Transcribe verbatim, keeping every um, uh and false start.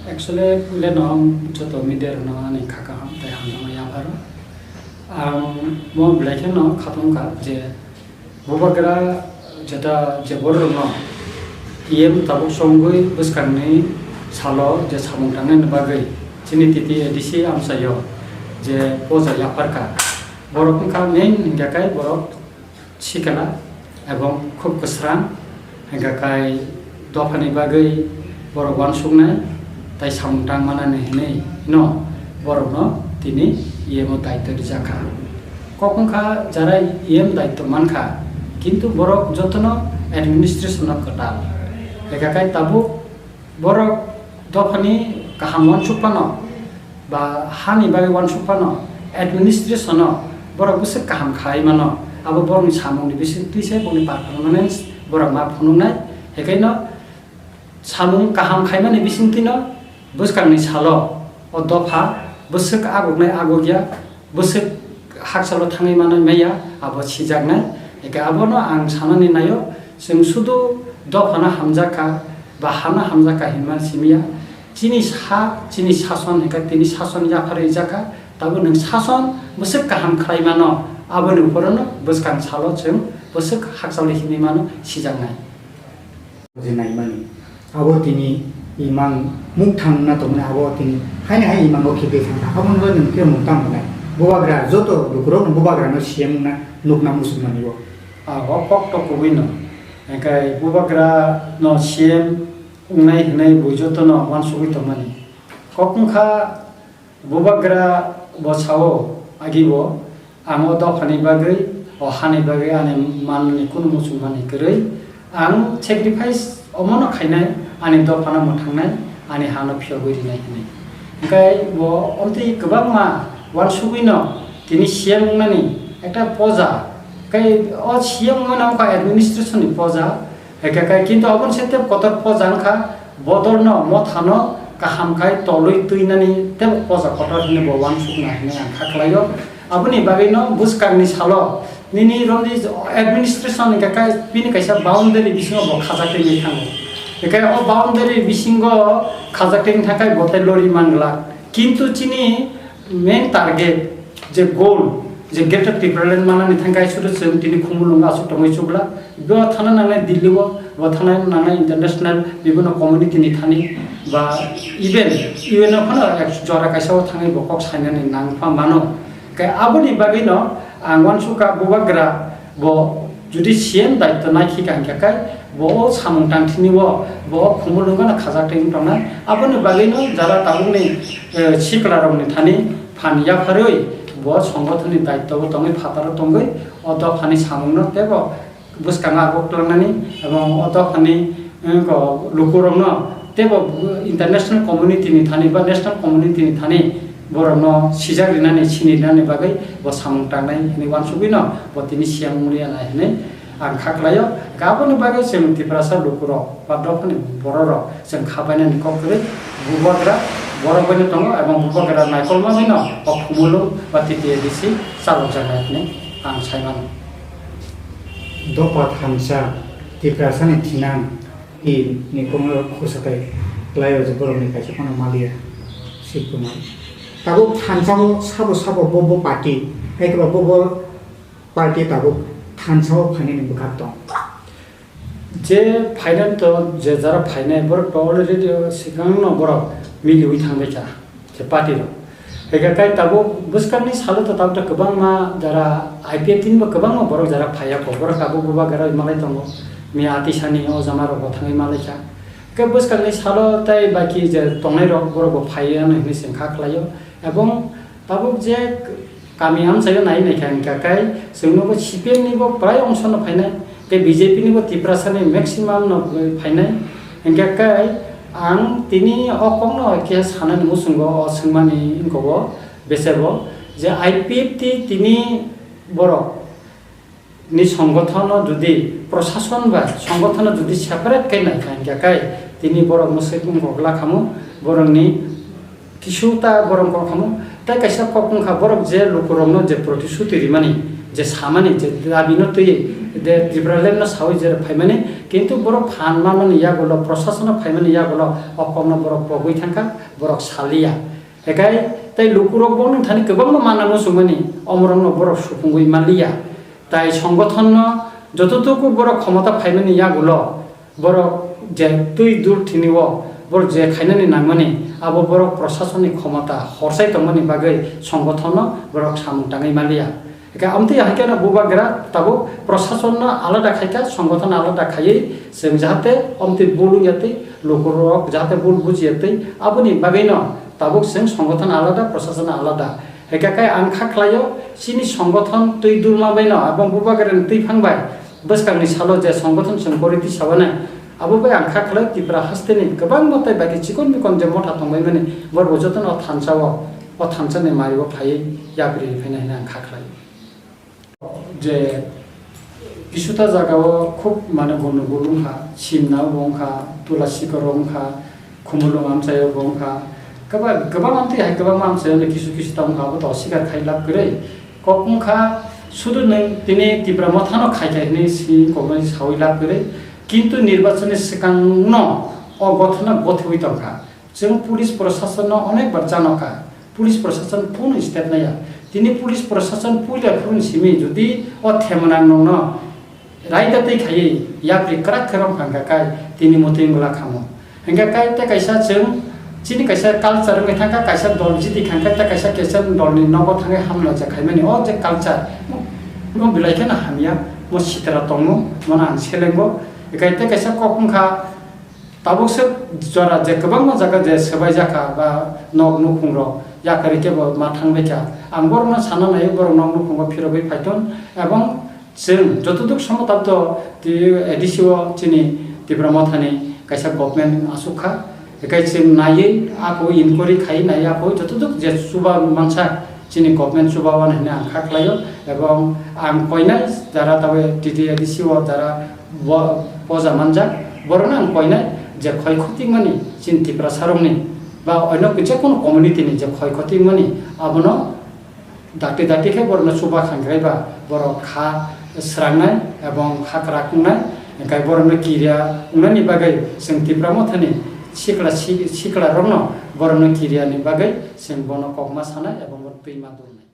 Actually, puilano ang joto media rokno ani kha kaham tei hamjakma yapharo. Ang mo belai kheno khatungkha je bubagra jeta je borokno E M tabuk songwi bwskangni salo je samung tangnani bagwi chini T T A D C amchaio je poja yapharkha. Borok wngkha main hingkha khe borok sikla ebong khub kwsrang, hingkha khe dophani bagwi borok uansuknai tei samung tang manani hinwi no borokno tini E M o daitw rijakha. Kok wngkha jara E M daitw mankha, kintu borok jotono administration o kwtal. Hingkha khe tabuk borok dophani kaham uansuk phano ba hani bagwi uansuk phano administration o borok bwswk kaham khlai mano, abo borokni samungni bisingtwi se boni performance borok ma phunuknai. Hekaino samung kaham khaimani bisingtwino bwskangni salo o dopha bwswk aguknai agukya, bwswk hakchalo thangwi manwi maya, abo sijaknai. Eke abono ang sanani naio, chwng sudu dophano hamjakha ba hano hamjakha hinma simiya. Chini sa, chini sason hingkha tini sason yapharwi jakha, tabuk nwng sason bwswk kaham khlai mano, aboni uporono bwskang salo chwng bwswk hakchalo hinwi mano sijaknai. Je naimani. Abo tini imang mukthang wngna tongmani, abo tini haino hai imango khipe thangkha. Aboni bagwi nwng khe mukthang wngnai. Bubagra joto lukurokno bubagrano C M wngna nukna muchungmani bo. Ah, o kok to kubui no. Hingkhe bubagra no C M wngnai hinwi bui joto no uansugui tongmani. Kok wngkha Bubagra bo sao, agi bo, ang o dophani bagwi, o hani bagwi ani manni kunu muchungmani kwrwi, ang sacrifice omono khainai, ani dophano mwthangnai, ani hano phiyogwi rinai hinwi. Hingkhe bo omtwi kwbangma uansugwino tini C M wngnani ekta poja, tei o C M wngmani wngkha administration ni poja, Hingkhe khe, kintu aboni se tebo kotor poja wngkha, bodolno, mothano kaham khai tolwi twinani tebo poja kotor hinwi bo uansukna hinwi ang kha khlaio. Aboni bagwino bwskangni salo nini romni administration hingkha khe bini kaisa boundary bisingo bo khajak tongwi thango. Hingkhe o boundary bisingo khajak tongwi thangkhe bo tei lori manglak. Kintu chini main target je goal, je Greater Tipraland manani thangkhe sudu chwng tini Khumulwngo aswk tongwi chukla. Bo thana nangnai Delhi o, bo thana nangnai international bibhinno community ni thani ba even U N o phano ek jora kaisa o thangwi bo kok sainani nangpha mano. Khe aboni bagwino ang uansukha bubagra bo jodi C M daityo naikhika hingkha khe bo o samung tangthini o bo o Khumulwngo no khajak tongwi tongnai. Aboni bagwino jara tabukni, eh, sikla rokni thani phan yapharwi bo songothonni daityo o tongwi phataro tongwi o dophani samungno tebo bwskango abo twlangnani ebong o dophani, eh, ko lukurokno tebo international community ni thani ba national community ni thani borokno sijak rinani, sini rinani bagwi bo samung tangnai hinwi uansugwino bo tini C M wngya nai hinwi ang kha khlaio. Aboni bagwi chwng Tiprasa lukurok ba dophani bororok chwng kha bainani kok kwrwi, bubagra borok baino tongo ebong bubagra naikolma baino o Khumulwng ba T T A D C chalokjaknai hinwi ang sai mano. Dopha thansa Tiprasani thinang i ni komo khusa tai klaio je borokni kaisa phano maliya sikuma. Tabuk thansa o sabo sabo bo bo party, hai khe bo bo party tabuk thansa o phainani bwkhak tong. Je phainani to je jara phainai borok to already swkangno borok miliwi thangbaikha. Je party rok. Hingkhe kai tabuk bwskangni salo to tabuk to kwbangma jara I P F T ni bo kwbangma borok jara phaiya kho. Borok tabuk bubagra malai tongo. Miya atisani o jama rok bo thangwi malaikha. Hingkhe bwskangni salo tei baki je tongnai rok borok bo phaiya hinwi se wngkha khlaio. Ebong tabuk je kami amchaio nai naikha hingkha kai chwngno bo C P M ni bo prai ongsono phainai. Tei B J P ni bo Tiprasa ni maximum no phainai. Hingkha kai ang tini o kokno khe sanani muchungo o swngmani wngkha o. Bese bo je I P F T tini borok ni songothono jodi prosason bai songothono jodi separate khe nai kha hingkha kai tini borok mwswk wngkok la khamu borokni kisu ta borok wngkok khamu tei kaisa kok wngkha borok je lukurokno je protishuti rimani je samani, je dabi no twi, je Tipraland no sawi je phaimani, kintu borok phan manmani yagulo, prosason no phaimani yagulo, o kokno borok pogwi thangkha, borok saliya. Hekai tei lukurok bo nung thani kwbangma manna muchungmani, omorokno borok supungwi manliya. Tai songothonno jototuku borok khomota phaimani yagulo, borok je twi dur thini o, borok je khainani nangmani, abo borok prosasonni khomota horsai tongmani bagwi songothonno borok samung tangwi manliya. Hingke amtwi hai kheno bubagra tabuk prosasonno alada khaikha, songothon alada khaiwi chwng jahate amtwi bul wngya twi, lukurok jahate bul bujiya twi, aboni bagwino tabuk chwng songothon alada, prosason alada. Hingke khe ang kha khlaio, chini songothon twi dulma baino, abong bubagrani twi phang bai bwskangni salo je songothon chwng gori twi sabanai, abo bai ang kha khlai Tripura hasteni kwbangma tei bai khe chikon mikon je motha tongbaimani, borok jotono o thansa o, o thansa ni mari o phaiwi yapri rwi phaina hwnwi ang kha khlai. Je kisuta jaga o khub mane gondogol wngkha, Simna bo wngkha, Tula Sikor wngkha, Khumulwng amchaio bo wngkha, kwbang, kwbang amtwi hai kwbangma amchaio kisu kisu ta wngkha, abo to sikar khai lab kwrwi. Kok wngkha, sudu nwng tini Tipra Mothano khai khai hwnwi si koknwi sawi lab kwrwi, kintu nirbachonni swkangno o gothana gothiwi tongkha. Chwng police proshasonno onek bar janokha, police proshasonno step naiya. Tini police proshasonno puila phuruni simi jodi o themonang nokno raida tei khaiwi yapri kwrak khe romphang kha kai tini motwi wngla khamo. Hingkhe kai tei kaisa chwng chini kaisa culture wngwi thangkha, kaisa dol jiti thangkha tei kaisa kaisa dolni nogo thangwi hamla je khaimani o je culture mo belai kheno hamya, mo sitra tongmo, mono ang selengo. Hingkhe tei kaisa kok wngkha, tabuk se jora je kwbangma jaga je swbai jakha ba nok nukhung rok yakarwi kebo ma thangbai kha. Ang borokno sana nai borok nok nukhungo phirogwi phaiton ebong chwng jotoduk somo tabto ti A D C o chini Tipra Mothani kaisa government asuk kha. Ekai chwng naiwi ako inquiry khai nai ako jotoduk je chuba mansa chini government chuba wan hwnwi ang kha khlaio, ebong ang koinai jara tawi T T A D C o jara bo-, poja manjak, borokno ang koinai je khoi khoti mani chini Tiprasarokni ba oino je kono community ni je khoi khoti mani abono dakti dakti khe borokno chuba khan khlai ba borok kha srangnai ebong hakra kungnai, hingkhe borokno kiria wngnani bagwi chwng Tipra Mothani sikla si-, sikla rokno borokno kiria ni bagwi chwng bono kokma sanai ebong bo twi ma durnai.